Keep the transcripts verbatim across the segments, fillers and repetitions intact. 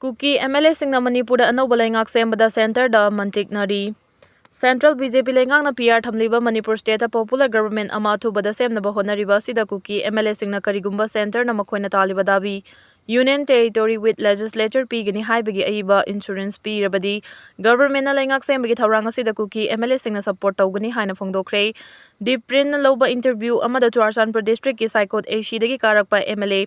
ꯀꯨꯀꯤ M L ꯑꯦꯁꯤꯡꯅ ꯃꯅꯤꯄꯨꯔꯗ ꯑꯅꯧꯕ ꯂꯩꯉꯥꯛ ꯁꯦꯝꯕꯗ ꯁꯦꯟꯇꯔꯗ ꯃꯟꯇꯤꯛꯅꯔꯤ꯫ ꯁꯦꯟꯇ꯭ꯔꯦꯜ ꯕꯤ ꯖꯦ ꯄꯤ ꯂꯩꯉꯥꯛꯅ ꯄꯤ ꯑꯥꯔ ꯊꯝꯂꯤꯕ ꯃꯅꯤꯄꯨꯔ ꯁ꯭ꯇꯦꯠꯇ ꯄꯣꯄꯨꯂꯔ ꯒꯕꯔꯟꯃꯦꯟꯠ ꯑꯃ ꯑꯊꯨꯕꯗ ꯁꯦꯝꯅꯕ ꯍꯣꯠꯅꯔꯤꯕ ꯑꯁꯤꯗ ꯀꯨꯀꯤ ꯑꯦꯝ ꯑꯦꯜ ꯑꯦꯁꯤꯡꯅ ꯀꯔꯤꯒꯨꯝꯕ ꯁꯦꯟꯇꯔꯅ ꯃꯈꯣꯏꯅ ꯇꯥꯜꯂꯤꯕ ꯗꯥꯕꯤ Union Territory with Legislature ꯄꯤꯒꯅꯤ ꯍꯥꯏꯕꯒꯤ ꯑꯏꯕ ꯑꯦꯁꯨꯔꯦꯟꯁ ꯄꯤꯔꯕꯗꯤ ꯒꯕꯔꯟꯃꯦꯟꯠꯅ ꯂꯩꯉꯥꯛ ꯁꯦꯝꯕꯒꯤ ꯊꯧꯔꯥꯡ ꯑꯁꯤꯗ ꯀꯨꯀꯤ ꯑꯦꯝ ꯑꯦꯜ ꯑꯦꯁꯤꯡꯅ ꯁꯄꯣꯔꯠ ꯇꯧꯒꯅꯤ ꯍꯥꯏꯅ ꯐꯣꯡꯗꯣꯛꯈ꯭ꯔꯦ꯫ ꯗꯤꯄ꯭ꯔꯤꯟꯅ ꯂꯧꯕ ꯏꯟꯇꯔꯚ꯭ꯌꯨ ꯑꯃꯗ ꯆꯨꯔꯥꯆꯥꯟꯄꯨꯔ ꯗꯤꯁꯇ꯭ꯔꯤꯛꯀꯤ ꯁꯥꯏꯀꯣꯠ ꯑꯦ ꯁꯤꯗꯒꯤ ꯀꯥꯔꯛꯄ ꯑꯦꯝ ꯑꯦꯜ ꯑꯦ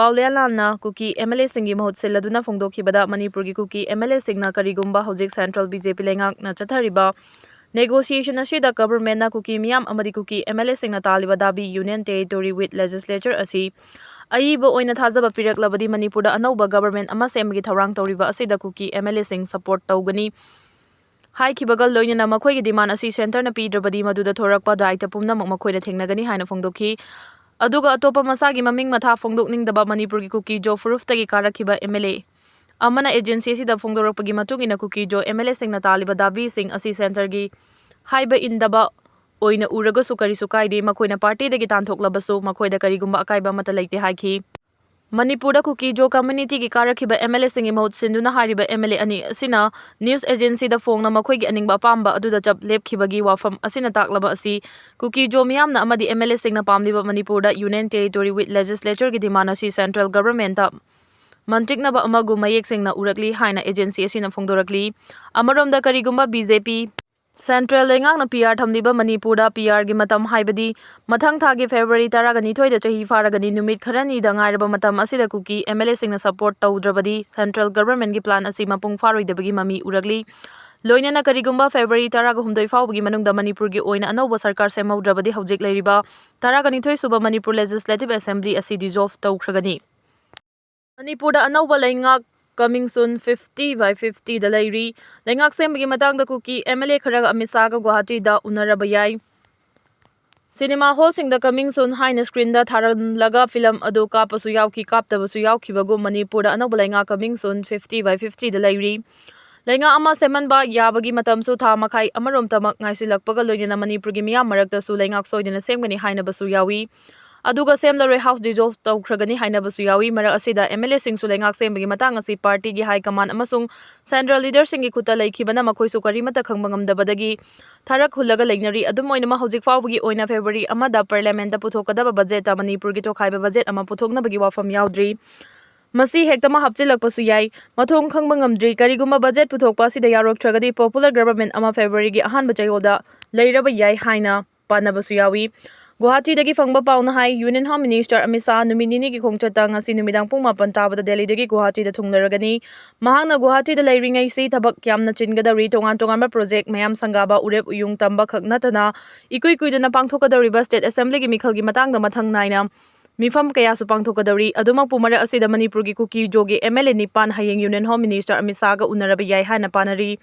ꯄꯥꯎꯂꯤꯌꯥꯂꯥꯜꯅ ꯀꯨꯀꯤ ꯑꯦꯝ ꯑꯦꯜ ꯑꯦꯁꯤꯡꯒꯤ ꯃꯍꯨꯠ ꯁꯤꯜꯂꯗꯨꯅ ꯐꯣꯡꯗꯣꯛꯈꯤꯕꯗ ꯃꯅꯤꯄꯨꯔꯒꯤ ꯀꯨꯀꯤ ꯑꯦꯝ ꯑꯦꯜ ꯑꯦꯁꯤꯡꯅ ꯀꯔꯤꯒꯨꯝꯕ ꯍꯧꯖꯤꯛ ꯁꯦꯟꯇ꯭ꯔꯦꯜ ꯕꯤ ꯖꯦ ꯄꯤ ꯂꯩꯉꯥꯛꯅ ꯆꯠꯊꯔꯤꯕ ꯅꯦꯒꯣꯁꯤꯌꯦꯁꯟ ꯑꯁꯤꯗ ꯒꯕꯔꯟꯃꯦꯟꯠꯅ ꯀꯨꯀꯤ ꯃꯤꯌꯥꯝ ꯑꯃꯗꯤ ꯀꯨꯀꯤ ꯑꯦꯝ ꯑꯦꯜ ꯑꯦꯁꯤꯡꯅ ꯇꯥꯜꯂꯤꯕ ꯗꯥꯕꯤ Union Territory with Legislature ꯑꯁꯤ ꯑꯏꯕ ꯑꯣꯏꯅ ꯊꯥꯖꯕ ꯄꯤꯔꯛꯂꯕꯗꯤ ꯃꯅꯤꯄꯨꯔꯗ ꯑꯅꯧꯕ ꯒꯕꯔꯟꯃꯦꯟꯠ ꯑꯃ ꯁꯦꯝꯕꯒꯤ ꯊꯧꯔꯥꯡ ꯇꯧꯔꯤꯕ ꯑꯁꯤꯗ ꯀꯨꯀꯤ ꯑꯦꯝ ꯑꯦꯜ ꯑꯦꯁꯤꯡ ꯁꯄꯣꯔꯠ ꯇꯧꯒꯅꯤ ꯍꯥꯏꯈꯤꯕꯒ ꯂꯣꯏꯅꯅ ꯃꯈꯣꯏꯒꯤ ꯗꯤꯃꯥꯟ ꯑꯁꯤ ꯁꯦꯟꯇꯔꯅ ꯄꯤꯗ꯭ꯔꯕꯗꯤ ꯃꯗꯨꯗ ꯊꯣꯔꯛꯄ ꯗꯥꯏꯇ ꯄꯨꯝꯅꯃꯛ ꯃꯈꯣꯏꯅ ꯊꯦꯡꯅꯒꯅꯤ ꯍꯥꯏꯅ ꯐꯣꯡꯗꯣꯛꯈꯤ꯫ ꯑꯗꯨꯒ ꯑꯇꯣꯞꯄ ꯃꯁꯥꯒꯤ ꯃꯃꯤꯡ ꯃꯊꯥ ꯐꯣꯡꯗꯣꯛꯅꯤꯡꯗꯕ ꯃꯅꯤꯄꯨꯔꯒꯤ ꯀꯨꯀꯤ ꯖꯣ ꯐꯨꯔꯨꯞꯇꯒꯤ ꯀꯥꯔꯛꯈꯤꯕ ꯑꯦꯝ ꯑꯦꯜ ꯑꯦ ꯑꯃꯅ ꯑꯦꯖꯦꯟꯁꯤ ꯑꯁꯤꯗ ꯐꯣꯡꯗꯣꯔꯛꯄꯒꯤ ꯃꯇꯨꯡ ꯏꯟꯅ ꯀꯨꯀꯤ ꯖꯣ ꯑꯦꯝ ꯑꯦꯜ ꯑꯦꯁꯤꯡꯅ ꯇꯥꯜꯂꯤꯕ ꯗꯥꯕꯤꯁꯤꯡ ꯑꯁꯤ ꯁꯦꯟꯇꯔꯒꯤ ꯍꯥꯏꯕ ꯏꯟꯗꯕ ꯑꯣꯏꯅ ꯎꯔꯒꯁꯨ ꯀꯔꯤꯁꯨ ꯀꯥꯏꯗꯦ, ꯃꯈꯣꯏꯅ ꯄꯥꯔꯇꯤꯗꯒꯤ ꯇꯥꯟꯊꯣꯛꯂꯕꯁꯨ ꯃꯈꯣꯏꯗ ꯀꯔꯤꯒꯨꯝꯕ ꯑꯀꯥꯏꯕ ꯑꯃꯠꯇ ꯂꯩꯇꯦ ꯍꯥꯏꯈꯤ꯫ ꯃꯅꯤꯄꯨꯔꯗ ꯀꯨꯀꯤ ꯖꯣ ꯀꯝꯃ꯭ꯌꯨꯅꯤꯇꯤꯒꯤ ꯀꯥꯔꯛꯈꯤꯕ ꯑꯦꯝ ꯑꯦꯜ ꯑꯦꯁꯤꯡꯒꯤ ꯃꯍꯨꯠ ꯁꯤꯟꯗꯨꯅ ꯍꯥꯏꯔꯤꯕ ꯑꯦꯝ ꯑꯦꯜ ꯑꯦ ꯑꯅꯤ ꯑꯁꯤꯅ ꯅ꯭ꯌꯨꯁ ꯑꯦꯖꯦꯟꯁꯤꯗ ꯐꯣꯡꯅ ꯃꯈꯣꯏꯒꯤ ꯑꯅꯤꯡꯕ ꯑꯄꯥꯝꯕ ꯑꯗꯨꯗ ꯆꯞ ꯂꯦꯞꯈꯤꯕꯒꯤ ꯋꯥꯐꯝ ꯑꯁꯤꯅ ꯇꯥꯛꯂꯕ ꯑꯁꯤ ꯀꯨꯀꯤ ꯖꯣ ꯃꯤꯌꯥꯝꯅ ꯑꯃꯗꯤ ꯑꯦꯝ ꯑꯦꯜ ꯑꯦꯁꯤꯡꯅ ꯄꯥꯝꯂꯤꯕ ꯃꯅꯤꯄꯨꯔꯗ Union Territory with Legislatureꯒꯤ ꯗꯤꯃꯥꯟ ꯑꯁꯤ ꯁꯦꯟꯇ꯭ꯔꯦꯜ ꯒꯕꯔꯟꯃꯦꯟꯠꯇ ꯃꯟꯇꯤꯛꯅꯕ ꯑꯃꯒꯨꯝ ꯃꯌꯦꯛ ꯁꯦꯡꯅ ꯎꯔꯛꯂꯤ ꯍꯥꯏꯅ ꯑꯦꯖꯦꯟꯁꯤ ꯑꯁꯤꯅ ꯐꯣꯡꯗꯣꯔꯛꯂꯤ꯫ ꯑꯃꯔꯣꯝꯗ ꯀꯔꯤꯒꯨꯝꯕ ꯕꯤ ꯖꯦ ꯄꯤ ꯁꯦꯟꯇ꯭ꯔꯦꯜ ꯂꯩꯉꯥꯛꯅ ꯄꯤ ꯑꯥꯔ ꯊꯝꯂꯤꯕ ꯃꯅꯤꯄꯨꯔꯗ ꯄꯤ ꯑꯥꯔꯒꯤ ꯃꯇꯝ ꯍꯥꯏꯕꯗꯤ ꯃꯊꯪ ꯊꯥꯒꯤ ꯐꯦꯕ꯭ꯔꯨꯋꯥꯔꯤ ꯇꯔꯥꯒ ꯅꯤꯊꯣꯏꯗ ꯆꯍꯤ ꯐꯥꯔꯒꯅꯤ꯫ ꯅꯨꯃꯤꯠ ꯈꯔꯅꯤꯗ ꯉꯥꯏꯔꯕ ꯃꯇꯝ ꯑꯁꯤꯗ ꯀꯨꯀꯤ ꯑꯦꯝ ꯑꯦꯜ ꯑꯦꯁꯤꯡꯅ ꯁꯄꯣꯔꯠ ꯇꯧꯗ꯭ꯔꯕꯗꯤ ꯁꯦꯟꯇ꯭ꯔꯦꯜ ꯒꯕꯔꯟꯃꯦꯟꯠꯀꯤ ꯄ꯭ꯂꯥꯟ ꯑꯁꯤ ꯃꯄꯨꯡ ꯐꯥꯔꯣꯏꯗꯕꯒꯤ ꯃꯃꯤ ꯎꯔꯛꯂꯤ꯫ ꯂꯣꯏꯅꯅ ꯀꯔꯤꯒꯨꯝꯕ ꯐꯦꯕ꯭ꯔꯨꯋꯥꯔꯤ ꯇꯔꯥꯒ ꯍꯨꯝꯗꯣꯏ ꯐꯥꯎꯕꯒꯤ ꯃꯅꯨꯡꯗ ꯃꯅꯤꯄꯨꯔꯒꯤ ꯑꯣꯏꯅ ꯑꯅꯧꯕ ꯁꯔꯀꯥꯔ ꯁꯦꯝꯍꯧꯗ꯭ꯔꯕꯗꯤ ꯍꯧꯖꯤꯛ ꯂꯩꯔꯤꯕ ꯇꯔꯥꯒ ꯅꯤꯊꯣꯏ ꯁꯨꯕ ꯃꯅꯤꯄꯨꯔ ꯂꯦꯖꯤꯁꯂꯦꯇꯤꯚ ꯑꯦꯁꯦꯝꯕ꯭ꯂꯤ ꯑꯁꯤ ꯗꯤꯖꯣꯜꯚ ꯇꯧꯈ꯭ꯔꯒꯅꯤ꯫ ꯃꯅꯤꯄꯨꯔꯗ ꯑꯅꯧꯕ ꯂꯩꯉꯥꯛ coming soon fifty by fiftyꯗ ꯂꯩꯔꯤ꯫ ꯂꯩꯉꯥꯛ ꯁꯦꯝꯕꯒꯤ ꯃꯇꯥꯡꯗ ꯀꯨꯀꯤ ꯑꯦꯝ ꯑꯦꯜ ꯑꯦ ꯈꯔꯒ ꯑꯃꯤꯠ ꯁꯥꯍꯒ ꯒꯨꯋꯥꯍꯥꯇꯤꯗ ꯎꯅꯔꯕ ꯌꯥꯏ꯫ ꯁꯤꯅꯦꯃꯥ ꯍꯣꯜꯁꯤꯡꯗ coming soon ꯍꯥꯏꯅ ꯁ꯭ꯀ꯭ꯔꯤꯟꯗ ꯊꯥꯔꯝꯂꯒ ꯐꯤꯂꯝ ꯑꯗꯨ ꯀꯥꯞꯄꯁꯨ ꯌꯥꯎꯈꯤ, ꯀꯥꯞꯇꯕꯁꯨ ꯌꯥꯎꯈꯤꯕꯒꯨꯝ ꯃꯅꯤꯄꯨꯔꯗ ꯑꯅꯧꯕ ꯂꯩꯉꯥꯛ coming soon fifty by fiftyꯗ ꯂꯩꯔꯤ꯫ ꯂꯩꯉꯥꯛ ꯑꯃ ꯁꯦꯝꯍꯟꯕ ꯌꯥꯕꯒꯤ ꯃꯇꯝꯁꯨ ꯊꯥ ꯃꯈꯥꯏ ꯑꯃꯔꯣꯝꯇꯃꯛ ꯉꯥꯏꯁꯤꯜꯂꯛꯄꯒ ꯂꯣꯏꯅꯅ ꯃꯅꯤꯄꯨꯔꯒꯤ ꯃꯤꯌꯥꯝ ꯃꯔꯛꯇꯁꯨ ꯂꯩꯉꯥꯛ ꯁꯣꯏꯗꯅ ꯁꯦꯝꯒꯅꯤ ꯍꯥꯏꯅꯕꯁꯨ ꯌꯥꯎꯏ꯫ ꯑꯗꯨꯒ ꯁꯦꯝꯂꯔꯣꯏ, House dissolve ꯇꯧꯈ꯭ꯔꯒꯅꯤ ꯍꯥꯏꯅꯕꯁꯨ ꯌꯥꯎꯏ꯫ ꯃꯔꯛ ꯑꯁꯤꯗ MLAꯁꯤꯡꯁꯨ ꯂꯩꯉꯥꯛ ꯁꯦꯝꯕꯒꯤ ꯃꯇꯥꯡ ꯑꯁꯤ partyꯒꯤ high command ꯑꯃꯁꯨꯡ central leaderꯁꯤꯡꯒꯤ ꯈꯨꯠꯇ ꯂꯩꯈꯤꯕꯅ ꯃꯈꯣꯏꯁꯨ ꯀꯔꯤꯃꯠꯇ ꯈꯪꯕ ꯉꯝꯗꯕꯗꯒꯤ ꯊꯔꯛ ꯍꯨꯜꯂꯒ ꯂꯩꯅꯔꯤ꯫ ꯑꯗꯨꯝ ꯑꯣꯏꯅꯃꯛ, ꯍꯧꯖꯤꯛ ꯐꯥꯎꯕꯒꯤ ꯑꯣꯏꯅ February ꯑꯃꯗ parliamentꯇ ꯄꯨꯊꯣꯛꯀꯗꯕ budgetꯇ ꯃꯅꯤꯄꯨꯔꯒꯤ ꯇꯣꯈꯥꯏꯕ budget ꯑꯃ ꯄꯨꯊꯣꯛꯅꯕꯒꯤ ꯋꯥꯐꯝ ꯌꯥꯎꯗ꯭ꯔꯤ꯫ ꯃꯁꯤ ꯍꯦꯛꯇꯃꯛ ꯍꯥꯞꯆꯤꯜꯂꯛꯄꯁꯨ ꯌꯥꯏ꯫ ꯃꯊꯣꯡ ꯈꯪꯕ ꯉꯝꯗ꯭ꯔꯤ꯫ ꯀꯔꯤꯒꯨꯝꯕ budget ꯄꯨꯊꯣꯛꯄ ꯑꯁꯤꯗ ꯌꯥꯎꯔꯛꯇ꯭ꯔꯒꯗꯤ popular government ꯑꯃ Februaryꯒꯤ ꯑꯍꯥꯟꯕ ꯆꯌꯣꯜꯗ ꯂꯩꯔꯕ ꯌꯥꯏ ꯍꯥꯏꯅ ꯄꯥꯅꯕꯁꯨ ꯌꯥꯎꯏ꯫ ꯒꯨꯋꯥꯍꯥꯇꯤꯗꯒꯤ ꯐꯪꯕ ꯄꯥꯎꯅ ꯍꯥꯏ, Union Home Minister Amit Shah ꯅꯨꯃꯤꯠ ꯅꯤꯅꯤꯒꯤ ꯈꯣꯡꯆꯠꯇ ꯉꯁꯤ ꯅꯨꯃꯤꯗꯥꯡ ꯄꯨꯡ ꯃꯥꯄꯟ ꯇꯥꯕꯗ ꯗꯦꯜꯂꯤꯗꯒꯤ ꯒꯨꯋꯥꯍꯥꯇꯤꯗ ꯊꯨꯡꯂꯔꯒꯅꯤ꯫ ꯃꯍꯥꯛꯅ ꯒꯨꯋꯥꯍꯥꯇꯤꯗ ꯂꯩꯔꯤꯉꯩꯁꯤ ꯊꯕꯛ ꯌꯥꯝꯅ ꯆꯤꯟꯒꯗꯧꯔꯤ꯫ ꯇꯣꯉꯥꯟ ꯇꯣꯉꯥꯟꯕ project ꯃꯌꯥꯝ ꯁꯪꯒꯥꯕ, ꯎꯔꯦꯞ ꯎꯌꯨꯡ ꯇꯝꯕ ꯈꯛ ꯅꯠꯇꯅ ꯏꯀꯨꯏ ꯀꯨꯏꯗꯅ ꯄꯥꯡꯊꯣꯛꯀꯗꯧꯔꯤꯕ state assemblyꯒꯤ ꯃꯤꯈꯜꯒꯤ ꯃꯇꯥꯡꯗ ꯃꯊꯪ ꯅꯥꯏꯅ ꯃꯤꯐꯝ ꯀꯌꯥꯁꯨ ꯄꯥꯡꯊꯣꯛꯀꯗꯧꯔꯤ꯫ ꯑꯗꯨꯃꯛꯄꯨ ꯃꯔꯛ ꯑꯁꯤꯗ ꯃꯅꯤꯄꯨꯔꯒꯤ ꯀꯨꯀꯤ ꯖꯣꯒꯤ MLA ꯅꯤꯄꯥꯟ ꯍꯌꯦꯡ Union Home Minister ꯑꯃꯤꯠ ꯁꯥꯍꯒ ꯎꯅꯔꯕ ꯌꯥꯏ ꯍꯥꯏꯅ ꯄꯥꯅꯔꯤ꯫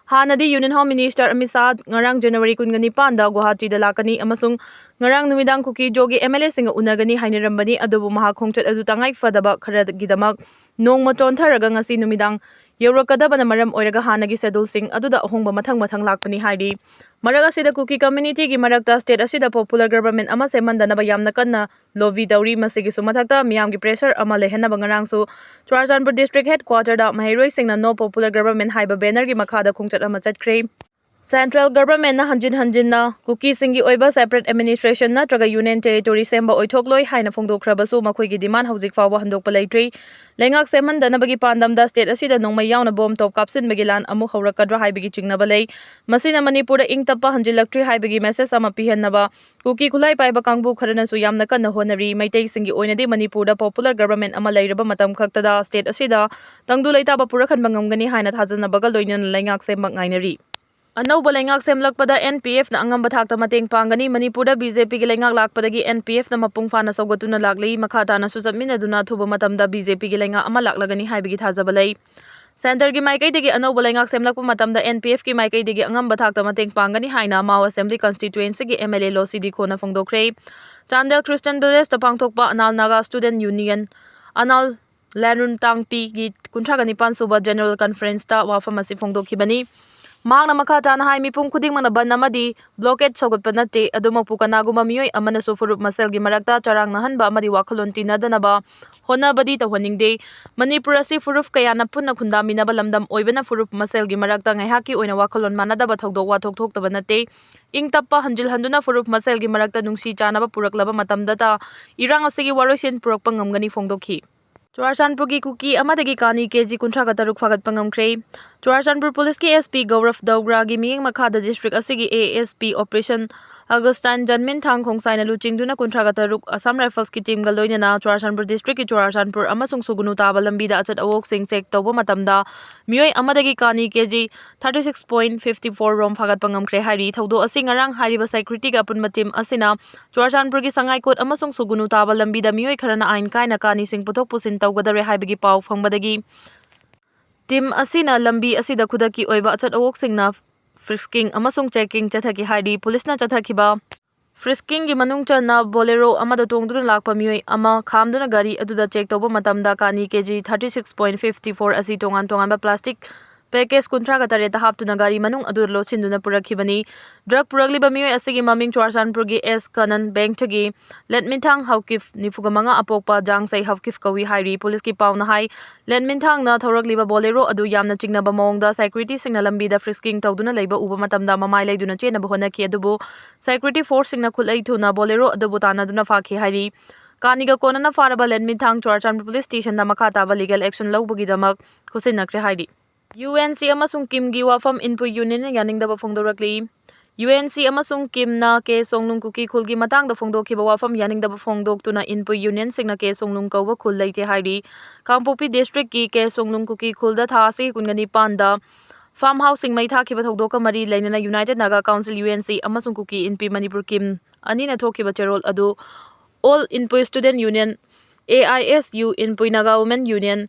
ꯍꯥꯟꯅꯗꯤ Union Home Minister Amit Shah ꯉꯔꯥꯡ January ꯀꯨꯟꯒ ꯅꯤꯄꯥꯟꯗ ꯒꯨꯋꯥꯍꯥꯇꯤꯗ ꯂꯥꯛꯀꯅꯤ ꯑꯃꯁꯨꯡ ꯉꯔꯥꯡ ꯅꯨꯃꯤꯗꯥꯡ ꯀꯨꯀꯤ ꯖꯣꯒꯤ MLAꯁꯤꯡꯒ ꯎꯅꯒꯅꯤ ꯍꯥꯏꯅꯔꯝꯕꯅꯤ, ꯑꯗꯨꯕꯨ ꯃꯍꯥꯛ ꯈꯣꯡꯆꯠ ꯑꯗꯨ ꯇꯉꯥꯏ ꯐꯗꯕ ꯈꯔꯒꯤꯗꯃꯛ ꯅꯣꯡꯃ ꯆꯣꯟꯊꯔꯒ ꯉꯁꯤ ꯅꯨꯃꯤꯗꯥꯡ ꯌꯧꯔꯛꯀꯗꯕꯅ ꯃꯔꯝ ꯑꯣꯏꯔꯒ ꯍꯥꯟꯅꯒꯤ scheduleꯁꯤꯡ ꯑꯗꯨꯗ ꯑꯍꯣꯡꯕ ꯃꯊꯪ ꯃꯊꯪ ꯂꯥꯛꯄꯅꯤ ꯍꯥꯏꯔꯤ꯫ ꯃꯔꯛ ꯑꯁꯤꯗ ꯀꯨꯀꯤ communityꯒꯤ ꯃꯔꯛꯇ state ꯑꯁꯤꯗ popular government ꯑꯃ ꯁꯦꯝꯍꯟꯗꯅꯕ ꯌꯥꯝꯅ ꯀꯟꯅ lobby ꯇꯧꯔꯤ꯫ ꯃꯁꯤꯒꯤꯁꯨ ꯃꯊꯛꯇ ꯃꯤꯌꯥꯝꯒꯤ pressure ꯑꯃ ꯂꯩꯍꯟꯅꯕ ꯉꯔꯥꯡꯁꯨ ꯆꯨꯔꯥꯆꯥꯟꯄꯨꯔ district headquarterꯗ ꯃꯍꯩꯔꯣꯏꯁꯤꯡꯅ No Popular Government ꯍꯥꯏꯕ bannerꯒꯤ ꯃꯈꯥꯗ ꯈꯣꯡꯆꯠ ꯑꯃ ꯆꯠꯈ꯭ꯔꯦ꯫ Central governmentꯅ ꯍꯟꯖꯤꯟ ꯍꯟꯖꯤꯟꯅ ꯀꯨꯀꯤꯁꯤꯡꯒꯤ ꯑꯣꯏꯕ separate administration ꯅꯠꯇ꯭ꯔꯒ union territory ꯁꯦꯝꯕ ꯑꯣꯏꯊꯣꯛꯂꯣꯏ ꯍꯥꯏꯅ ꯐꯣꯡꯗꯣꯛꯈ꯭ꯔꯕꯁꯨ ꯃꯈꯣꯏꯒꯤ demand ꯍꯧꯖꯤꯛ ꯐꯥꯎꯕ ꯍꯟꯗꯣꯛꯄ ꯂꯩꯇ꯭ꯔꯤ꯫ ꯂꯩꯉꯥꯛ ꯁꯦꯝꯍꯟꯗꯅꯕꯒꯤ ꯄꯥꯟꯗꯝꯗ state ꯑꯁꯤꯗ ꯅꯣꯡꯃꯩ ꯌꯥꯎꯅ bomb ꯇꯣꯞ ꯀꯥꯞꯁꯤꯟꯕꯒꯤ ꯂꯥꯟ ꯑꯃꯨꯛ ꯍꯧꯔꯛꯀꯗ꯭ꯔꯥ ꯍꯥꯏꯕꯒꯤ ꯆꯤꯡꯅꯕ ꯂꯩ꯫ ꯃꯁꯤꯅ ꯃꯅꯤꯄꯨꯔꯗ ꯏꯪ ꯇꯞꯄ ꯍꯟꯖꯤꯜꯂꯛꯇ꯭ꯔꯤ ꯍꯥꯏꯕꯒꯤ message ꯑꯃ ꯄꯤꯍꯟꯅꯕ ꯀꯨꯀꯤ ꯈꯨꯠꯂꯥꯏ ꯄꯥꯏꯕ ꯀꯥꯡꯕꯨ ꯈꯔꯅꯁꯨ ꯌꯥꯝꯅ ꯀꯟꯅ ꯍꯣꯠꯅꯔꯤ꯫ ꯃꯩꯇꯩꯁꯤꯡꯒꯤ ꯑꯣꯏꯅꯗꯤ ꯃꯅꯤꯄꯨꯔꯗ popular government ꯑꯃ ꯂꯩꯔꯕ ꯃꯇꯝ ꯈꯛꯇꯗ state ꯑꯁꯤꯗ ꯇꯪꯗꯨ ꯂꯩꯇꯥꯕ ꯄꯨꯔꯛꯍꯟꯕ ꯉꯝꯒꯅꯤ ꯍꯥꯏꯅ ꯊꯥꯖꯅꯕꯒ ꯂꯣꯏꯅꯅ ꯂꯩꯉꯥꯛ ꯁꯦꯝꯕ ꯉꯥꯏꯅꯔꯤ꯫ ꯑꯅꯧꯕ ꯂꯩꯉꯥꯛ ꯁꯦꯝꯂꯛꯄꯗ NPFꯅ ꯑꯉꯝꯕ ꯊꯥꯛꯇ ꯃꯇꯦꯡ ꯄꯥꯡꯒꯅꯤ꯫ ꯃꯅꯤꯄꯨꯔꯗ BJPꯒꯤ ꯂꯩꯉꯥꯛ ꯂꯥꯛꯄꯗꯒꯤ NPFꯅ ꯃꯄꯨꯡ ꯐꯥꯅ ꯁꯧꯒꯠꯇꯨꯅ ꯂꯥꯛꯂꯤ꯫ ꯃꯈꯥ ꯇꯥꯅꯁꯨ ꯆꯠꯃꯤꯟꯅꯗꯨꯅ ꯑꯊꯨꯕ ꯃꯇꯝꯗ BJPꯒꯤ ꯂꯩꯉꯥꯛ ꯑꯃ ꯂꯥꯛꯂꯒꯅꯤ ꯍꯥꯏꯕꯒꯤ ꯊꯥꯖꯕ ꯂꯩ꯫ Centreꯒꯤ ꯃꯥꯏꯀꯩꯗꯒꯤ ꯑꯅꯧꯕ ꯂꯩꯉꯥꯛ ꯁꯦꯝꯂꯛꯄ ꯃꯇꯝꯗ NPFꯀꯤ ꯃꯥꯏꯀꯩꯗꯒꯤ ꯑꯉꯝꯕ ꯊꯥꯛꯇ ꯃꯇꯦꯡ ꯄꯥꯡꯒꯅꯤ ꯍꯥꯏꯅ Mao Assembly Constituencyꯒꯤ MLA Lo Sidikhona ꯐꯣꯡꯗꯣꯛꯈ꯭ꯔꯦ꯫ Chandel Christian Villageꯇ ꯄꯥꯡꯊꯣꯛꯄ ꯑꯅꯥꯜ ꯅꯥꯒꯥ Student Union, ꯑꯅꯥꯜ ꯂꯥꯏꯔꯨꯟꯇꯥꯡꯄꯤꯒꯤ ꯀꯨꯟꯊ꯭ꯔꯥꯒ ꯅꯤꯄꯥꯟ ꯁꯨꯕ General Conferenceꯇ ꯋꯥꯐꯝ ꯑꯁꯤ ꯐꯣꯡꯗꯣꯛꯈꯤꯕꯅꯤ꯫ ꯃꯍꯥꯛꯅ ꯃꯈꯥ ꯇꯥꯅ ꯍꯥꯏ, ꯃꯤꯄꯨꯝ ꯈꯨꯗꯤꯡꯃꯛꯅ ꯕꯟ ꯑꯃꯗꯤ ꯕ꯭ꯂꯣꯀꯦꯗ ꯁꯧꯒꯠꯄ ꯅꯠꯇꯦ, ꯑꯗꯨꯃꯛꯄꯨ ꯀꯅꯥꯒꯨꯝꯕ ꯃꯤꯑꯣꯏ ꯑꯃꯅꯁꯨ ꯐꯨꯔꯨꯞ ꯃꯁꯦꯜꯒꯤ ꯃꯔꯛꯇ ꯆꯔꯥꯡꯅꯍꯟꯕ ꯑꯃꯗꯤ ꯋꯥꯈꯜꯂꯣꯟ ꯇꯤꯟꯅꯗꯅꯕ ꯍꯣꯠꯅꯕꯗꯤ ꯇꯧꯍꯟꯅꯤꯡꯗꯦ꯫ ꯃꯅꯤꯄꯨꯔ ꯑꯁꯤ ꯐꯨꯔꯨꯞ ꯀꯌꯥꯅ ꯄꯨꯟꯅ ꯈꯨꯟꯗꯥꯃꯤꯟꯅꯕ ꯂꯝꯗꯝ ꯑꯣꯏꯕꯅ ꯐꯨꯔꯨꯞ ꯃꯁꯦꯜꯒꯤ ꯃꯔꯛꯇ ꯉꯥꯏꯍꯥꯛꯀꯤ ꯑꯣꯏꯅ ꯋꯥꯈꯜꯂꯣꯟ ꯃꯥꯟꯅꯗꯕ ꯊꯧꯗꯣꯛ ꯋꯥꯊꯣꯛ ꯊꯣꯛꯇꯕ ꯅꯠꯇꯦ꯫ ꯏꯪ ꯇꯞꯄ ꯍꯟꯖꯤꯜꯍꯟꯗꯨꯅ ꯐꯨꯔꯨꯞ ꯃꯁꯦꯜꯒꯤ ꯃꯔꯛꯇ ꯅꯨꯡꯁꯤ ꯆꯥꯟꯅꯕ ꯄꯨꯔꯛꯂꯕ ꯃꯇꯝꯗꯇ ꯏꯔꯥꯡ ꯑꯁꯤꯒꯤ ꯋꯥꯔꯣꯏꯁꯤꯟ ꯄꯨꯔꯛꯄ ꯉꯝꯒꯅꯤ ꯐꯣꯡꯗꯣꯛꯈꯤ꯫ ꯆꯨꯔꯥꯆꯥꯟꯄꯨꯔꯒꯤ ꯀꯨꯀꯤ ꯑꯃꯗꯒꯤ ꯀꯥꯅꯤ ꯀꯦꯖꯤ ꯀꯨꯟꯊ꯭ꯔꯥꯒ ꯇꯔꯨꯛ ꯐꯥꯒꯠꯄ ꯉꯝꯈ꯭ꯔꯦ꯫ ꯆꯨꯔꯥꯆꯥꯟꯄꯨꯔ ꯄꯨꯂꯤꯁꯀꯤ ꯑꯦꯁ ꯄꯤ ꯒꯧꯔꯚ ꯗꯧꯒ꯭ꯔꯥꯒꯤ ꯃꯤꯠꯌꯦꯡ ꯃꯈꯥꯗ ꯗꯤꯁꯇ꯭ꯔꯤꯛ ꯑꯁꯤꯒꯤ ꯑꯦ ꯑꯦꯁ ꯄꯤ ꯑꯣꯄꯔꯦꯁꯟ ꯑꯒꯁꯇꯥꯏꯟ ꯖꯟꯃꯤꯟꯊꯥꯡ ꯈꯣꯡꯁꯥꯏꯅ ꯂꯨꯆꯤꯡꯗꯨꯅ ꯀꯨꯟꯊ꯭ꯔꯥꯒ ꯇꯔꯨꯛ ꯑꯁꯥꯝ ꯔꯥꯏꯐꯜꯁꯀꯤ ꯇꯤꯝꯒ ꯂꯣꯏꯅꯅ ꯆꯨꯔꯥꯆꯥꯟꯄꯨꯔ ꯗꯤꯁꯇ꯭ꯔꯤꯛꯀꯤ ꯆꯨꯔꯥꯆꯥꯟꯄꯨꯔ ꯑꯃꯁꯨꯡ ꯁꯨꯒꯨꯅꯨ ꯇꯥꯕ ꯂꯝꯕꯤꯗ ꯑꯆꯠ ꯑꯋꯣꯛꯁꯤꯡ ꯆꯦꯛ ꯇꯧꯕ ꯃꯇꯝꯗ ꯃꯤꯑꯣꯏ ꯑꯃꯗꯒꯤ ꯀꯥꯅꯤ KG thirty six point fifty four ꯔꯣꯝ ꯐꯥꯒꯠꯄ ꯉꯝꯈ꯭ꯔꯦ ꯍꯥꯏꯔꯤ꯫ ꯊꯧꯗꯣꯛ ꯑꯁꯤ ꯉꯔꯥꯡ ꯍꯥꯏꯔꯤꯕ ꯁꯦꯀ꯭ꯌꯨꯔꯤꯇꯤꯒ ꯑꯄꯨꯟꯕ ꯇꯤꯝ ꯑꯁꯤꯅ ꯆꯨꯔꯥꯆꯥꯟꯄꯨꯔꯒꯤ ꯁꯉꯥꯏꯀꯣꯠ ꯑꯃꯁꯨꯡ ꯁꯨꯒꯨꯅꯨ ꯇꯥꯕ ꯂꯝꯕꯤꯗ ꯃꯤꯑꯣꯏ ꯈꯔꯅ ꯑꯥꯏꯟ ꯀꯥꯏꯅ ꯀꯥꯅꯤꯁꯤꯡ ꯄꯨꯊꯣꯛ ꯄꯨꯁꯤꯟ ꯇꯧꯒꯗꯧꯔꯦ ꯍꯥꯏꯕꯒꯤ ꯄꯥꯎ ꯐꯪꯕꯗꯒꯤ ꯇꯤꯝ ꯑꯁꯤꯅ ꯂꯝꯕꯤ ꯑꯁꯤꯗ ꯈꯨꯗꯛꯀꯤ ꯑꯣꯏꯕ ꯑꯆꯠ ꯑꯋꯣꯛꯁꯤꯡꯅ ꯐ꯭ꯔꯤꯁꯀꯤꯡ ꯑꯃꯁꯨꯡ ꯆꯦꯀꯤꯡ ꯆꯠꯊꯈꯤ ꯍꯥꯏꯔꯤ꯫ ꯄꯨꯂꯤꯁꯅ ꯆꯠꯊꯈꯤꯕ ꯐ꯭ꯔꯤꯁꯀꯤꯡꯒꯤ ꯃꯅꯨꯡ ꯆꯟꯅ ꯕꯣꯂꯦꯔꯣ ꯑꯃꯗ ꯇꯣꯡꯗꯨꯅ ꯂꯥꯛꯄ ꯃꯤꯑꯣꯏ ꯑꯃ ꯈꯥꯝꯗꯨꯅ ꯒꯥꯔꯤ ꯑꯗꯨꯗ ꯆꯦꯛ ꯇꯧꯕ ꯃꯇꯝꯗ ꯀꯥꯅꯤ KG thirty six point fifty four ꯑꯁꯤ ꯇꯣꯉꯥꯟ ꯇꯣꯉꯥꯟꯕ ꯄ꯭ꯂꯥꯁꯇꯤꯛ ꯄꯦꯀꯦꯖ ꯀꯨꯟꯊ꯭ꯔꯥꯒ ꯇꯔꯦꯠꯇ ꯍꯥꯞꯇꯨꯅ ꯒꯥꯔꯤ ꯃꯅꯨꯡ ꯑꯗꯨꯗ ꯂꯣꯠꯁꯤꯟꯗꯨꯅ ꯄꯨꯔꯛꯈꯤꯕꯅꯤ꯫ ꯗ꯭ꯔꯒ ꯄꯨꯔꯛꯂꯤꯕ ꯃꯤꯑꯣꯏ ꯑꯁꯤꯒꯤ ꯃꯃꯤꯡ ꯆꯨꯔꯥꯆꯥꯟꯄꯨꯔꯒꯤ ꯑꯦꯁ ꯀꯅꯟ, ꯕꯦꯡꯊꯒꯤ ꯂꯦꯠꯃꯤꯟꯊꯥꯡ ꯍꯧꯀꯤꯐ, ꯅꯤꯐꯨꯒ ꯃꯉꯥ ꯑꯄꯣꯛꯄ ꯖꯥꯡꯁꯩ ꯍꯧꯀꯤꯐ ꯀꯧꯏ ꯍꯥꯏꯔꯤ꯫ ꯄꯨꯂꯤꯁꯀꯤ ꯄꯥꯎꯅ ꯍꯥꯏ, ꯂꯦꯠꯃꯤꯟꯊꯥꯡꯅ ꯊꯧꯔꯛꯂꯤꯕ ꯕꯣꯂꯦꯔꯣ ꯑꯗꯨ ꯌꯥꯝꯅ ꯆꯤꯡꯅꯕ ꯃꯑꯣꯡꯗ ꯁꯦꯀ꯭ꯌꯨꯔꯤꯇꯤꯁꯤꯡꯅ ꯂꯝꯕꯤꯗ ꯐ꯭ꯔꯤꯁꯀꯤꯡ ꯇꯧꯗꯨꯅ ꯂꯩꯕ ꯎꯕ ꯃꯇꯝꯗ ꯃꯃꯥꯏ ꯂꯩꯗꯨꯅ ꯆꯦꯟꯅꯕ ꯍꯣꯠꯅꯈꯤ, ꯑꯗꯨꯕꯨ ꯁꯦꯀ꯭ꯌꯨꯔꯤꯇꯤ ꯐꯣꯔꯁꯁꯤꯡꯅ ꯈꯨꯠꯂꯩ ꯊꯨꯅ ꯕꯣꯂꯦꯔꯣ ꯑꯗꯨꯕꯨ ꯇꯥꯟꯅꯗꯨꯅ ꯐꯥꯈꯤ ꯍꯥꯏꯔꯤ꯫ ꯀꯥꯅꯤꯒ ꯀꯣꯟꯅꯅ ꯐꯥꯔꯕ ꯂꯦꯠꯃꯤꯟꯊꯥꯡ ꯆꯨꯔꯥꯆꯥꯟꯄꯨꯔ ꯄꯨꯂꯤꯁ ꯁ꯭ꯇꯦꯁꯟꯗ ꯃꯈꯥ ꯇꯥꯕ ꯂꯤꯒꯦꯜ ꯑꯦꯛꯁꯟ ꯂꯧꯕꯒꯤꯗꯃꯛ ꯈꯨꯠꯁꯤꯟꯅꯈ꯭ꯔꯦ ꯍꯥꯏꯔꯤ꯫ ꯌꯨ ꯑꯦꯟ ꯁꯤ ꯑꯃꯁꯨꯡ ꯀꯤꯝꯒꯤ ꯋꯥꯐꯝ ꯏꯟꯄꯨꯏ ꯌꯨꯅꯤꯌꯟꯅ ꯌꯥꯅꯤꯡꯗꯕ ꯐꯣꯡꯗꯣꯔꯛꯂꯤ꯫ ꯌꯨ ꯑꯦꯟ ꯁꯤ ꯑꯃꯁꯨꯡ ꯀꯤꯝꯅ ꯀꯦ ꯁꯣꯡꯅꯨꯡ ꯀꯨꯀꯤ ꯈꯨꯜꯒꯤ ꯃꯇꯥꯡꯗ ꯐꯣꯡꯗꯣꯛꯈꯤꯕ ꯋꯥꯐꯝ ꯌꯥꯅꯤꯡꯗꯕ ꯐꯣꯡꯗꯣꯛꯇꯨꯅ ꯏꯟꯄꯨꯏ ꯌꯨꯅꯤꯌꯟꯁꯤꯡꯅ ꯀꯦ ꯁꯣꯡꯅꯨꯡ ꯀꯧꯕ ꯈꯨꯜ ꯂꯩꯇꯦ ꯍꯥꯏꯔꯤ꯫ ꯀꯥꯡꯄꯣꯛꯄꯤ ꯗꯤꯁꯇ꯭ꯔꯤꯛꯀꯤ ꯀꯦ ꯁꯣꯡꯅꯨꯡ ꯀꯨꯀꯤ ꯈꯨꯜꯗ ꯊꯥ ꯑꯁꯤꯒꯤ ꯀꯨꯟꯒ ꯅꯤꯄꯥꯟꯗ ꯐꯥꯔꯝ ꯍꯥꯎꯁꯁꯤꯡ ꯃꯩ ꯊꯥꯈꯤꯕ ꯊꯧꯗꯣꯛꯀ ꯃꯔꯤ ꯂꯩꯅꯅ united Naga council, U N C, ꯑꯃꯁꯨꯡ ꯀꯨꯀꯤ ꯏꯟꯄꯤ ꯃꯅꯤꯄꯨꯔ ꯀꯤꯝ ꯑꯅꯤꯅ ꯊꯣꯛꯈꯤꯕ ꯆꯦꯔꯣꯜ ꯑꯗꯨ all Inpui student union, A I S U, Inpui Naga women union,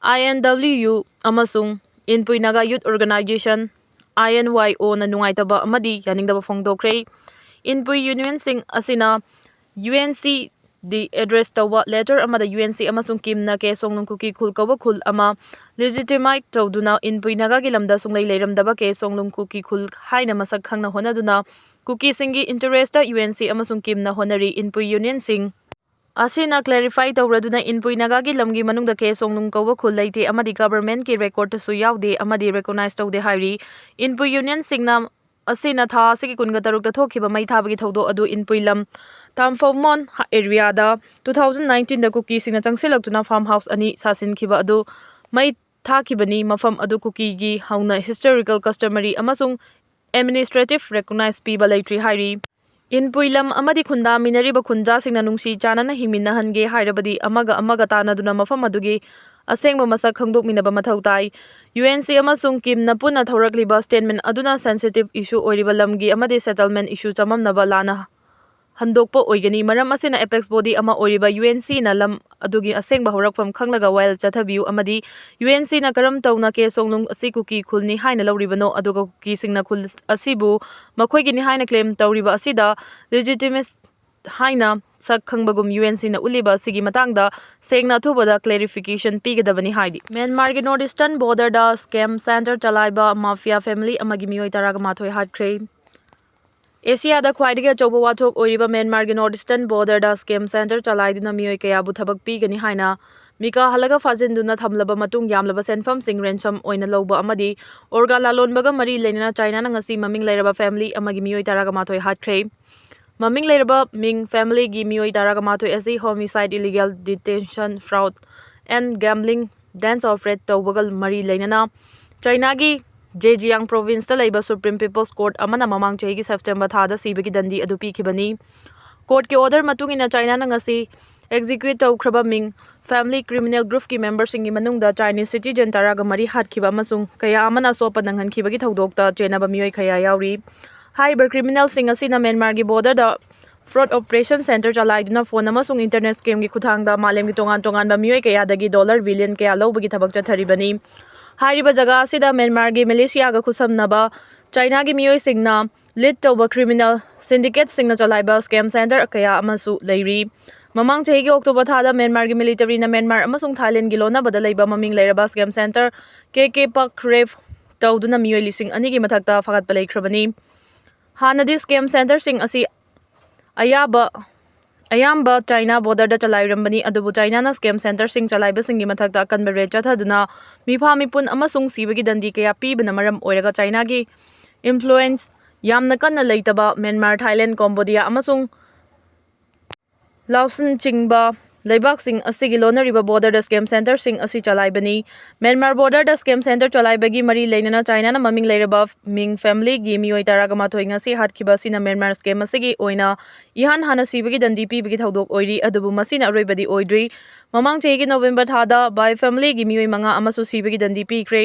I N W U, ꯑꯃꯁꯨꯡ Inpui Naga youth organisation, I N Y ꯑꯣꯅ ꯅꯨꯡꯉꯥꯏꯇꯕ ꯑꯃꯗꯤ ꯌꯥꯅꯤꯡꯗꯕ ꯐꯣꯡꯗꯣꯛꯈ꯭ꯔꯦ꯫ ꯏꯟꯄꯨꯏ ꯌꯨꯅꯤꯌꯟꯁꯤꯡ ꯑꯁꯤꯅ ꯌꯨ ꯑꯦꯟ ꯁꯤ ꯗꯤ ꯑꯦꯗ꯭ꯔꯦꯁ ꯇꯧꯕ ꯂꯦꯇꯔ ꯑꯃꯗ ꯌꯨ ꯑꯦꯟ ꯁꯤ ꯑꯃꯁꯨꯡ ꯀꯤꯝꯅ ꯀꯦ ꯁꯣꯡꯂꯨꯡ ꯀꯨꯀꯤ ꯈꯨꯜ ꯀꯧꯕ ꯈꯨꯜ ꯑꯃ ꯂꯤꯖꯤꯇꯤꯃꯥꯏꯠ ꯇꯧꯗꯨꯅ ꯏꯟꯄꯨꯏ ꯅꯥꯒꯥꯒꯤ ꯂꯝꯗ ꯁꯨꯡꯂꯩ ꯂꯩꯔꯝꯗꯕ ꯀꯦ ꯁꯣꯡꯂꯨꯡ ꯀꯨꯀꯤ ꯈꯨꯜ ꯍꯥꯏꯅ ꯃꯁꯛ ꯈꯪꯅ ꯍꯣꯠꯅꯗꯨꯅ ꯀꯨꯀꯤꯁꯤꯡꯒꯤ ꯏꯟꯇꯔꯦꯁꯇ ꯌꯨ ꯑꯦꯟ ꯁꯤ ꯑꯃꯁꯨꯡ ꯀꯤꯝꯅ ꯍꯣꯠꯅꯔꯤ꯫ ꯏꯟꯄꯨꯏ ꯌꯨꯅꯤꯌꯟꯁꯤꯡ ꯑꯁꯤꯅ ꯀ꯭ꯂꯦꯔꯤꯐꯥꯏ ꯇꯧꯔꯗꯨꯅ ꯏꯟꯄꯨꯏ ꯅꯥꯒꯥꯒꯤ ꯂꯝꯒꯤ ꯃꯅꯨꯡꯗ ꯀꯦ ꯁꯣꯡꯂꯨꯡ ꯀꯧꯕ ꯈꯨꯜ ꯂꯩꯇꯦ ꯑꯃꯗꯤ ꯒꯚꯔꯟꯃꯦꯟꯠꯀꯤ ꯔꯦꯀꯣꯔꯗꯇꯁꯨ ꯌꯥꯎꯗꯦ ꯑꯃꯗꯤ ꯔꯦꯀꯣꯅꯥꯏꯖ ꯇꯧꯗꯦ ꯍꯥꯏꯔꯤ꯫ ꯏꯟꯄꯨꯏ ꯌꯨꯅꯤꯌꯟꯁꯤꯡꯅ ꯑꯁꯤꯅ ꯊꯥ ꯑꯁꯤꯒꯤ ꯀꯨꯟꯒ ꯇꯔꯨꯛꯇ ꯊꯣꯛꯈꯤꯕ ꯃꯩ ꯊꯥꯕꯒꯤ ꯊꯧꯗꯣꯛ ꯑꯗꯨ ꯏꯟꯄꯨꯏ ꯂꯝ ꯇꯥꯝꯐꯧꯃꯣꯟ ꯑꯦꯔꯤꯌꯥꯗ two thousand nineteenꯗ ꯀꯨꯀꯤꯁꯤꯡꯅ ꯆꯪꯁꯤꯜꯂꯛꯇꯨꯅ ꯐꯥꯔꯝ ꯍꯥꯎꯁ ꯑꯅꯤ ꯁꯥꯁꯤꯟꯈꯤꯕ ꯑꯗꯨ ꯃꯩ ꯊꯥꯈꯤꯕꯅꯤ꯫ ꯃꯐꯝ ꯑꯗꯨ ꯀꯨꯀꯤꯒꯤ ꯍꯧꯅ ꯍꯤꯁꯇꯣꯔꯤꯀꯦꯜ, ꯀꯁꯇꯃꯔꯤ ꯑꯃꯁꯨꯡ ꯑꯦꯗꯃꯤꯅꯤꯁꯇ꯭ꯔꯦꯇꯤꯚ ꯔꯦꯀꯣꯅꯥꯏꯖ ꯄꯤꯕ ꯂꯩꯇ꯭ꯔꯤ ꯍꯥꯏꯔꯤ꯫ ꯏꯟꯄꯨꯏ ꯂꯝ ꯑꯃꯗꯤ ꯈꯨꯟꯗꯥꯃꯤꯟꯅꯔꯤꯕ ꯈꯨꯟꯖꯥꯁꯤꯡꯅ ꯅꯨꯡꯁꯤ ꯆꯥꯟꯅꯅ ꯍꯤꯡꯃꯤꯟꯅꯍꯟꯒꯦ ꯍꯥꯏꯔꯕꯗꯤ ꯑꯃꯒ ꯑꯃꯒ ꯇꯥꯟꯅꯗꯨꯅ ꯃꯐꯝ ꯑꯗꯨꯒꯤ ꯑꯁꯦꯡꯕ ꯃꯁꯛ ꯈꯪꯗꯣꯛꯃꯤꯟꯅꯕ ꯃꯊꯧ ꯇꯥꯏ꯫ ꯌꯨ ꯑꯦꯟ ꯁꯤ ꯑꯃꯁꯨꯡ ꯀꯤꯝꯅ ꯄꯨꯟꯅ ꯊꯧꯔꯛꯂꯤꯕ ꯁ꯭ꯇꯦꯠꯃꯦꯟꯠ ꯑꯗꯨꯅ ꯁꯦꯟꯁꯤꯇꯤꯚ ꯏꯁꯨ ꯑꯣꯏꯔꯤꯕ ꯂꯝꯒꯤ ꯑꯃꯗꯤ ꯁꯦꯇꯜꯃꯦꯟꯠ ꯏꯁꯨ ꯆꯃꯝꯅꯕ ꯂꯥꯟꯅ ꯍꯟꯗꯣꯛꯄ ꯑꯣꯏꯒꯅꯤ꯫ ꯃꯔꯝ ꯑꯁꯤꯅ ꯑꯦꯄꯦꯛꯁ ꯕꯣꯗꯤ ꯑꯃ ꯑꯣꯏꯔꯤꯕ ꯌꯨ ꯑꯦꯟ ꯁꯤꯅ ꯂꯝ ꯑꯗꯨꯒꯤ ꯑꯁꯦꯡꯕ ꯍꯧꯔꯛꯐꯝ ꯈꯪꯂꯒ ꯋꯥꯌꯦꯜ ꯆꯠꯊꯕꯤꯌꯨ ꯑꯃꯗꯤ ꯌꯨ ꯑꯦꯟ ꯁꯤꯅ ꯀꯔꯝ ꯇꯧꯅ ꯀꯦ ꯁꯣꯡꯂꯨꯡ ꯑꯁꯤ ꯀꯨꯀꯤ ꯈꯨꯜꯅꯤ ꯍꯥꯏꯅ ꯂꯧꯔꯤꯕꯅꯣ, ꯑꯗꯨꯒ ꯀꯨꯀꯤꯁꯤꯡꯅ ꯈꯨꯜ ꯑꯁꯤꯕꯨ ꯃꯈꯣꯏꯒꯤꯅꯤ ꯍꯥꯏꯅ ꯀ꯭ꯂꯦꯝ ꯇꯧꯔꯤꯕ ꯑꯁꯤꯗ ꯂꯤꯖꯤꯇꯤꯃꯦꯁ ꯍꯥꯏꯅ ꯁꯛ ꯈꯪꯕꯒꯨꯝ ꯌꯨ ꯑꯦꯟ ꯁꯤꯅ ꯎꯠꯂꯤꯕ ꯑꯁꯤꯒꯤ ꯃꯇꯥꯡꯗ ꯁꯦꯡꯅ ꯑꯊꯨꯕꯗ ꯀ꯭ꯂꯦꯔꯤꯐꯤꯀꯦꯁꯟ ꯄꯤꯒꯗꯕꯅꯤ ꯍꯥꯏꯔꯤ꯫ ꯃ꯭ꯌꯥꯟꯃꯥꯔꯒꯤ ꯅꯣꯔꯠ ꯏꯁꯇꯔꯟ ꯕꯣꯔꯗꯔꯗ ꯁ꯭ꯀꯦꯝ ꯁꯦꯟꯇꯔ ꯆꯂꯥꯏꯕ ꯃꯥꯐꯤꯌꯥ ꯐꯦꯃꯤꯂꯤ ꯑꯃꯒꯤ ꯃꯤꯑꯣꯏ ꯇꯔꯥꯒ ꯃꯥꯊꯣꯏ ꯍꯥꯠꯈ꯭ꯔꯦ꯫ ꯑꯦꯁꯤꯌꯥꯗ ꯈ꯭ꯋꯥꯏꯗꯒꯤ ꯑꯆꯧꯕ ꯋꯥꯊꯣꯛ ꯑꯣꯏꯔꯤꯕ ꯃ꯭ꯌꯥꯟꯃꯥꯔꯒꯤ ꯅꯣꯔꯠ ꯏꯁꯇꯔꯟ ꯕꯣꯔꯗꯔꯗ ꯁ꯭ꯀꯦꯝ ꯁꯦꯟꯇꯔ ꯆꯂꯥꯏꯗꯨꯅ ꯃꯤꯑꯣꯏ ꯀꯌꯥꯕꯨ ꯊꯕꯛ ꯄꯤꯒꯅꯤ ꯍꯥꯏꯅ ꯃꯤꯀꯥ ꯍꯜꯂꯒ ꯐꯥꯖꯤꯟꯗꯨꯅ ꯊꯝꯂꯕ ꯃꯇꯨꯡ ꯌꯥꯝꯂꯕ ꯁꯦꯟꯐꯝꯁꯤꯡ ꯔꯦꯟꯁꯝ ꯑꯣꯏꯅ ꯂꯧꯕ ꯑꯃꯗꯤ ꯑꯣꯔꯒꯥꯟ ꯂꯂꯣꯟꯕꯒ ꯃꯔꯤ ꯂꯩꯅꯅ ꯆꯥꯏꯅꯥꯅ ꯉꯁꯤ ꯃꯃꯤꯡ ꯂꯩꯔꯕ ꯐꯦꯃꯤꯂꯤ ꯑꯃꯒꯤ ꯃꯤꯑꯣꯏ ꯇꯔꯥꯒ ꯃꯥꯊꯣꯏ ꯍꯥꯠꯈ꯭ꯔꯦ꯫ ꯃꯃꯤꯡ ꯂꯩꯔꯕ ꯃꯤꯡ ꯐꯦꯃꯤꯂꯤꯒꯤ ꯃꯤꯑꯣꯏ ꯇꯔꯥꯒ ꯃꯥꯊꯣꯏ ꯑꯁꯤ homicide, illegal detention, fraud and gambling, dens of rat ꯇꯧꯕꯒ ꯃꯔꯤ ꯂꯩꯅꯅ ꯆꯥꯏꯅꯥꯒꯤ ꯖꯦꯖꯤꯌꯥꯡ ꯄ꯭ꯔꯣꯚꯤꯟꯁꯇ ꯂꯩꯕ ꯁꯨꯄ꯭ꯔꯤꯝ ꯄꯤꯄꯜꯁ ꯀꯣꯔꯠ ꯑꯃꯅ ꯃꯃꯥꯡ ꯆꯍꯤꯒꯤ ꯁꯦꯞꯇꯦꯝꯕꯔ ꯊꯥꯗ ꯁꯤꯕꯒꯤ ꯗꯟꯗꯤ ꯑꯗꯨ ꯄꯤꯈꯤꯕꯅꯤ꯫ ꯀꯣꯔꯠꯀꯤ ꯑꯣꯔꯗꯔ ꯃꯇꯨꯡ ꯏꯟꯅ ꯆꯥꯏꯅꯥꯅ ꯉꯁꯤ ꯑꯦꯛꯖꯤꯀ꯭ꯌꯨꯠ ꯇꯧꯈ꯭ꯔꯕ ꯃꯤꯡ ꯐꯦꯃꯤꯂꯤ ꯀ꯭ꯔꯤꯃꯤꯅꯦꯜ ꯒ꯭ꯔꯨꯞꯀꯤ ꯃꯦꯝꯕꯔꯁꯤꯡꯒꯤ ꯃꯅꯨꯡꯗ ꯆꯥꯏꯅꯤꯁ ꯁꯤꯇꯤꯖꯦꯟ ꯇꯔꯥꯒ ꯃꯔꯤ ꯍꯥꯠꯈꯤꯕ ꯑꯃꯁꯨꯡ ꯀꯌꯥ ꯑꯃꯅ ꯑꯁꯣꯛꯄ ꯅꯪꯍꯟꯈꯤꯕꯒꯤ ꯊꯧꯗꯣꯛꯇ ꯆꯦꯟꯅꯕ ꯃꯤꯑꯣꯏ ꯀꯌꯥ ꯌꯥꯎꯔꯤ꯫ ꯍꯥꯏꯔꯤꯕ ꯀ꯭ꯔꯤꯃꯤꯅꯦꯜꯁꯤꯡ ꯑꯁꯤꯅ ꯃ꯭ꯌꯥꯟꯃꯥꯔꯒꯤ ꯕꯣꯔꯗꯔꯗ ꯐ꯭ꯔꯣꯗ ꯑꯣꯄꯔꯦꯁꯟ ꯁꯦꯟꯇꯔ ꯆꯂꯥꯏꯗꯨꯅ ꯐꯣꯟ ꯑꯃꯁꯨꯡ ꯏꯟꯇꯔꯅꯦꯠ ꯁ꯭ꯀꯦꯝꯒꯤ ꯈꯨꯠꯊꯥꯡꯗ ꯃꯥꯂꯦꯝꯒꯤ ꯇꯣꯉꯥꯟ ꯇꯣꯉꯥꯟꯕ ꯃꯤꯑꯣꯏ ꯀꯌꯥꯗꯒꯤ ꯗꯣꯂꯔ ꯕꯤꯂꯤꯌꯟ ꯀꯌꯥ ꯂꯧꯕꯒꯤ ꯊꯕꯛ ꯆꯠꯊꯔꯤꯕꯅꯤ꯫ ꯍꯥꯏꯔꯤꯕ ꯖꯒꯥ ꯑꯁꯤꯗ ꯃ꯭ꯌꯥꯟꯃꯥꯔꯒꯤ ꯃꯤꯂꯤꯁꯤꯌꯥꯒ ꯈꯨꯠꯁꯝꯅꯕ ꯆꯥꯏꯅꯥꯒꯤ ꯃꯤꯑꯣꯏꯁꯤꯡꯅ ꯂꯤꯗ ꯇꯧꯕ ꯀ꯭ꯔꯤꯃꯤꯅꯦꯜ ꯁꯤꯟꯗꯤꯀꯦꯠꯁꯤꯡꯅ ꯆꯂꯥꯏꯕ ꯁ꯭ꯀꯦꯝ ꯁꯦꯟꯇꯔ ꯀꯌꯥ ꯑꯃꯁꯨ ꯂꯩꯔꯤ꯫ ꯃꯃꯥꯡ ꯆꯍꯤꯒꯤ ꯑꯣꯛꯇꯣꯕꯔ ꯊꯥꯗ ꯃ꯭ꯌꯥꯟꯃꯥꯔꯒꯤ ꯃꯤꯂꯤꯇꯔꯤꯅ ꯃ꯭ꯌꯥꯟꯃꯥꯔ ꯑꯃꯁꯨꯡ ꯊꯥꯏꯂꯦꯟꯒꯤ ꯂꯣꯟꯅꯕꯗ ꯂꯩꯕ ꯃꯃꯤꯡ ꯂꯩꯔꯕ ꯁ꯭ꯀꯦꯝ ꯁꯦꯟꯇꯔ ꯀꯦ ꯀꯦ ꯄꯥꯛ ꯔꯦꯞ ꯇꯧꯗꯨꯅ ꯃꯤꯑꯣꯏ ꯂꯤꯁꯤꯡ ꯑꯅꯤꯒꯤ ꯃꯊꯛꯇ ꯐꯥꯒꯠꯄ ꯂꯩꯈ꯭ꯔꯕꯅꯤ꯫ ꯍꯥꯟꯅꯗꯤ ꯁ꯭ꯀꯦꯝ ꯁꯦꯟꯇꯔꯁꯤꯡ ꯑꯁꯤ ꯑꯌꯥꯕ ꯑꯌꯥꯝꯕ ꯆꯥꯏꯅꯥ ꯕꯣꯔꯗꯔꯗ ꯆꯂꯥꯏꯔꯝꯕꯅꯤ, ꯑꯗꯨꯕꯨ ꯆꯥꯏꯅꯥꯅ ꯁ꯭ꯀꯦꯝ ꯁꯦꯟꯇꯔꯁꯤꯡ ꯆꯂꯥꯏꯕꯁꯤꯡꯒꯤ ꯃꯊꯛꯇ ꯑꯀꯟꯕ ꯔꯦꯠ ꯆꯠꯊꯗꯨꯅ ꯃꯤꯐꯥ ꯃꯤꯄꯨꯟ ꯑꯃꯁꯨꯡ ꯁꯤꯕꯒꯤ ꯗꯟꯗꯤ ꯀꯌꯥ ꯄꯤꯕꯅ ꯃꯔꯝ ꯑꯣꯏꯔꯒ ꯆꯥꯏꯅꯥꯒꯤ ꯏꯟꯐ꯭ꯂꯨꯑꯦꯟꯁ ꯌꯥꯝꯅ ꯀꯟꯅ ꯂꯩꯇꯕ ꯃ꯭ꯌꯥꯟꯃꯥꯔ, ꯊꯥꯏꯂꯦꯟ, ꯀꯣꯝꯕꯣꯗꯤꯌꯥ ꯑꯃꯁꯨꯡ ꯂꯥꯎꯁꯅꯆꯤꯡꯕ ꯂꯩꯕꯥꯛꯁꯤꯡ ꯑꯁꯤꯒꯤ ꯂꯣꯟꯅꯔꯤꯕ ꯕꯣꯔꯗꯔꯗ ꯁ꯭ꯀꯦꯝ ꯁꯦꯟꯇꯔꯁꯤꯡ ꯑꯁꯤ ꯆꯂꯥꯏꯕꯅꯤ꯫ ꯃ꯭ꯌꯥꯟꯃꯥꯔ ꯕꯣꯔꯗꯔꯗ ꯁ꯭ꯀꯦꯝ ꯁꯦꯟꯇꯔ ꯆꯂꯥꯏꯕꯒꯤ ꯃꯔꯤ ꯂꯩꯅꯅ ꯆꯥꯏꯅꯥꯅ ꯃꯃꯤꯡ ꯂꯩꯔꯕ ꯃꯤꯡ ꯐꯦꯃꯤꯂꯤꯒꯤ ꯃꯤꯑꯣꯏ ꯇꯔꯥꯒ ꯃꯥꯊꯣꯏ ꯉꯁꯤ ꯍꯥꯠꯈꯤꯕ ꯑꯁꯤꯅ ꯃ꯭ꯌꯥꯟꯃꯥꯔ ꯁ꯭ꯀꯦꯝ ꯑꯁꯤꯒꯤ ꯑꯣꯏꯅ ꯏꯍꯥꯟ ꯍꯥꯟꯅ ꯁꯤꯕꯒꯤ ꯗꯟꯗꯤ ꯄꯤꯕꯒꯤ ꯊꯧꯗꯣꯛ ꯑꯣꯏꯔꯤ, ꯑꯗꯨꯕꯨ ꯃꯁꯤꯅ ꯑꯔꯣꯏꯕꯗꯤ ꯑꯣꯏꯗ꯭ꯔꯤ꯫ ꯃꯃꯥꯡ ꯆꯍꯤꯒꯤ ꯅꯣꯕꯦꯝꯕꯔ ꯊꯥꯗ ꯕꯥꯏ ꯐꯦꯃꯤꯂꯤꯒꯤ ꯃꯤꯑꯣꯏ ꯃꯉꯥ ꯑꯃꯁꯨ ꯁꯤꯕꯒꯤ ꯗꯟꯗꯤ ꯄꯤꯈ꯭ꯔꯦ꯫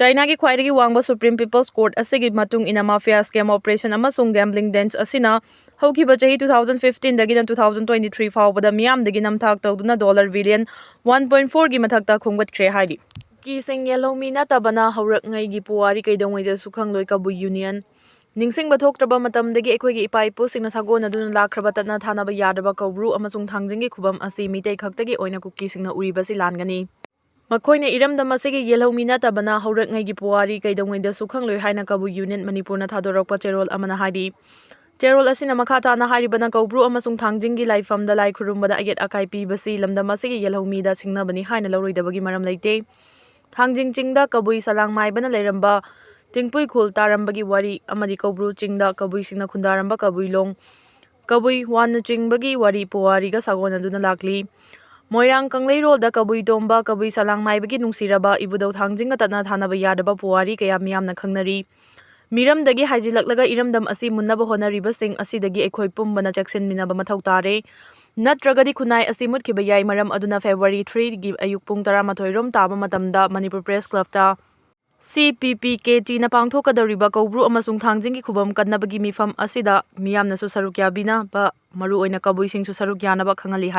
ꯆꯥꯏꯅꯥꯒꯤ ꯈ꯭ꯋꯥꯏꯗꯒꯤ ꯋꯥꯡꯕ ꯁꯨꯄ꯭ꯔꯤꯝ ꯄꯤꯄꯜꯁ ꯀꯣꯔꯠ ꯑꯁꯤꯒꯤ ꯃꯇꯨꯡ ꯏꯟꯅ ꯃꯥꯐꯤꯌꯥ ꯁ꯭ꯀꯦꯝ ꯑꯣꯄꯔꯦꯁꯟ ꯑꯃꯁꯨꯡ ꯒꯦꯝꯕ꯭ꯂꯤꯡ ꯗꯦꯟꯁ ꯑꯁꯤꯅ ꯍꯧꯈꯤꯕ ꯆꯍꯤ two thousand fifteen ꯗꯒꯤꯅ two thousand twenty-three ꯐꯥꯎꯕꯗ ꯃꯤꯌꯥꯝꯗꯒꯤ ꯅꯝꯊꯥꯛ ꯇꯧꯗꯨꯅ dollar billion one point four ꯒꯤ ꯃꯊꯛꯇ ꯈꯣꯝꯒꯠꯈ꯭ꯔꯦ ꯍꯥꯏꯔꯤ꯫ ꯀꯨꯀꯤꯁꯤꯡ ꯌꯦꯜꯍꯧꯃꯤ ꯅꯠꯇꯕꯅ ꯍꯧꯔꯛꯉꯩꯒꯤ ꯄꯨꯋꯥꯔꯤ ꯀꯩꯗꯧꯉꯩꯗꯁꯨ ꯈꯪꯂꯣꯏ꯫ ꯀꯕꯨꯏ ꯌꯨꯅꯤꯌꯟ꯫ ꯅꯤꯡꯁꯤꯡꯕ ꯊꯣꯛꯇ꯭ꯔꯕ ꯃꯇꯝꯗꯒꯤ ꯑꯩꯈꯣꯏꯒꯤ ꯏꯄꯥ ꯏꯄꯨꯁꯤꯡꯅ ꯁꯥꯒꯣꯟꯅꯗꯨꯅ ꯂꯥꯛꯈ꯭ꯔꯕ ꯇꯠꯅ ꯊꯥꯅꯕ ꯌꯥꯗ꯭ꯔꯕ ꯀꯧꯕ꯭ꯔꯨ ꯑꯃꯁꯨꯡ ꯊꯥꯡꯖꯤꯡꯒꯤ ꯈꯨꯕꯝ ꯑꯁꯤ ꯃꯤꯇꯩ ꯈꯛꯇꯒꯤ ꯑꯣꯏꯅ ꯀꯨꯀꯤꯁꯤꯡꯅ ꯎꯔꯤꯕꯁꯤ ꯂꯥꯟꯒꯅꯤ꯫ ꯃꯈꯣꯏꯅ ꯏꯔꯝꯗꯝ ꯑꯁꯤꯒꯤ ꯌꯦꯜꯍꯧꯃꯤ ꯅꯠꯇꯕꯅ ꯍꯧꯔꯛꯉꯩꯒꯤ ꯄꯨꯋꯥꯔꯤ ꯀꯩꯗꯧꯉꯩꯗꯁꯨ ꯈꯪꯂꯣꯏ ꯍꯥꯏꯅ ꯀꯕꯨꯏ ꯌꯨꯅꯤꯌꯟ ꯃꯅꯤꯄꯨꯔꯅ ꯊꯥꯗꯣꯔꯛꯄ ꯆꯦꯔꯣꯜ ꯑꯃꯅ ꯍꯥꯏꯔꯤ꯫ ꯆꯦꯔꯣꯜ ꯑꯁꯤꯅ ꯃꯈꯥ ꯇꯥꯅ ꯍꯥꯏꯔꯤꯕꯅ ꯀꯧꯕ꯭ꯔꯨ ꯑꯃꯁꯨꯡ ꯊꯥꯡꯖꯤꯡꯒꯤ ꯂꯥꯏꯐꯝꯗ ꯂꯥꯏ ꯈꯨꯔꯨꯝꯕꯗ ꯑꯌꯦꯠ ꯑꯀꯥꯏ ꯄꯤꯕꯁꯤ ꯂꯝꯗꯝ ꯑꯁꯤꯒꯤ ꯌꯦꯜꯍꯧꯃꯤꯗ ꯁꯤꯡꯅꯕꯅꯤ ꯍꯥꯏꯅ ꯂꯧꯔꯣꯏꯗꯕꯒꯤ ꯃꯔꯝ ꯂꯩꯇꯦ꯫ ꯊꯥꯡꯖꯤꯡ ꯆꯤꯡꯗ ꯀꯕꯨꯏ ꯁꯂꯥꯡ ꯃꯥꯏꯕꯅ ꯂꯩꯔꯝꯕ ꯇꯤꯡꯄꯨꯏ ꯈꯨꯜ ꯇꯥꯔꯝꯕꯒꯤ ꯋꯥꯔꯤ ꯑꯃꯗꯤ ꯀꯧꯕ꯭ꯔꯨ ꯆꯤꯡꯗ ꯀꯕꯨꯏꯁꯤꯡꯅ ꯈꯨꯟꯗꯥꯔꯝꯕ ꯀꯕꯨꯏ ꯂꯣꯡ, ꯀꯕꯨꯏ ꯋꯥꯟꯅꯆꯤꯡꯕꯒꯤ ꯋꯥꯔꯤ ꯄꯨꯋꯥꯔꯤꯒ ꯁꯥꯒꯣꯟꯅꯗꯨꯅ ꯂꯥꯛꯂꯤ꯫ ꯃꯣꯏꯔꯥꯡ ꯀꯪꯂꯩꯔꯣꯜꯗ ꯀꯕꯨꯏ ꯇꯣꯝꯕ, ꯀꯕꯨꯏ ꯁꯂꯥꯡ ꯃꯥꯏꯕꯒꯤ ꯅꯨꯡꯁꯤꯔꯕ ꯏꯕꯨꯙꯧ ꯊꯥꯡꯖꯤꯡꯒ ꯇꯠꯅ ꯊꯥꯅꯕ ꯌꯥꯗꯕ ꯄꯨꯋꯥꯔꯤ ꯀꯌꯥ ꯃꯤꯌꯥꯝꯅ ꯈꯪꯅꯔꯤ꯫ ꯃꯤꯔꯝꯗꯒꯤ ꯍꯥꯏꯖꯤꯜꯂꯛꯂꯒ ꯏꯔꯝꯗꯝ ꯑꯁꯤ ꯃꯨꯟꯅꯕ ꯍꯣꯠꯅꯔꯤꯕꯁꯤꯡ ꯑꯁꯤꯗꯒꯤ ꯑꯩꯈꯣꯏ ꯄꯨꯝꯕꯅ ꯆꯦꯛꯁꯤꯟꯃꯤꯟꯅꯕ ꯃꯊꯧ ꯇꯥꯔꯦ꯫ ꯅꯠꯇ꯭ꯔꯒꯗꯤ ꯈꯨꯟꯅꯥꯏ ꯑꯁꯤ ꯃꯨꯠꯈꯤꯕ ꯌꯥꯏ꯫ ꯃꯔꯝ ꯑꯗꯨꯅ ꯐꯦꯕ꯭ꯔꯨꯋꯥꯔꯤ three ꯒꯤ ꯑꯌꯨꯛ ꯄꯨꯡ ꯇꯔꯥꯃꯥꯊꯣꯏ ꯔꯣꯝ ꯇꯥꯕ ꯃꯇꯝꯗ ꯃꯅꯤꯄꯨꯔ ꯄ꯭ꯔꯦꯁ ꯀ꯭ꯂꯕꯇ C P P K T ꯅ ꯄꯥꯡꯊꯣꯛꯀꯗꯧꯔꯤꯕ ꯀꯧꯕ꯭ꯔꯨ ꯑꯃꯁꯨꯡ ꯊꯥꯡꯖꯤꯡꯒꯤ ꯈꯨꯕꯝ ꯀꯟꯅꯕꯒꯤ ꯃꯤꯐꯝ ꯑꯁꯤꯗ ꯃꯤꯌꯥꯝꯅꯁꯨ ꯁꯔꯨꯛ ꯌꯥꯕꯤꯅꯕ, ꯃꯔꯨꯑꯣꯏꯅ ꯀꯕꯨꯏꯁꯤꯡꯁꯨ ꯁꯔꯨꯛ ꯌꯥꯅꯕ ꯈꯪꯍꯜꯂꯤ ꯍꯥꯏ꯫